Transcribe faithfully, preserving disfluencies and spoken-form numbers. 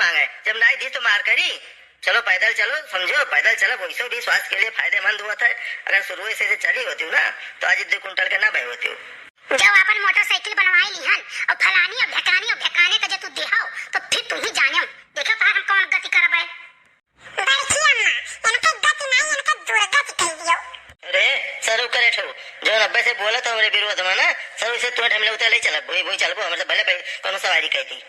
मांगे, जब नाई दी तो मार करी। चलो पैदल चलो, समझो, पैदल चलो, वैसे भी स्वास्थ्य के लिए फायदेमंद होत है। अगर शुरू से, से चली होती हो ना, तो आज इतने कुंटल के ना भय होती हो। जब अपन मोटरसाइकिल बनवाई लिहन और फलानी और ढेकानी और ढेकाने का जो तू देहो, तो फिर तू ही जानो, देखो तार हम कौन गति करब है। बड़की अम्मा, इनके गति नहीं, इनके दुर्गति कह दियो। अरे, सरू करे ठो, जो नब्बे से बोला तो हमरे विरोध में ना, सरू से तुहे ढमले उतरे ले चलब, वही, वही चलबो, हमरे से भले भाई कोनो सवारी कह दी।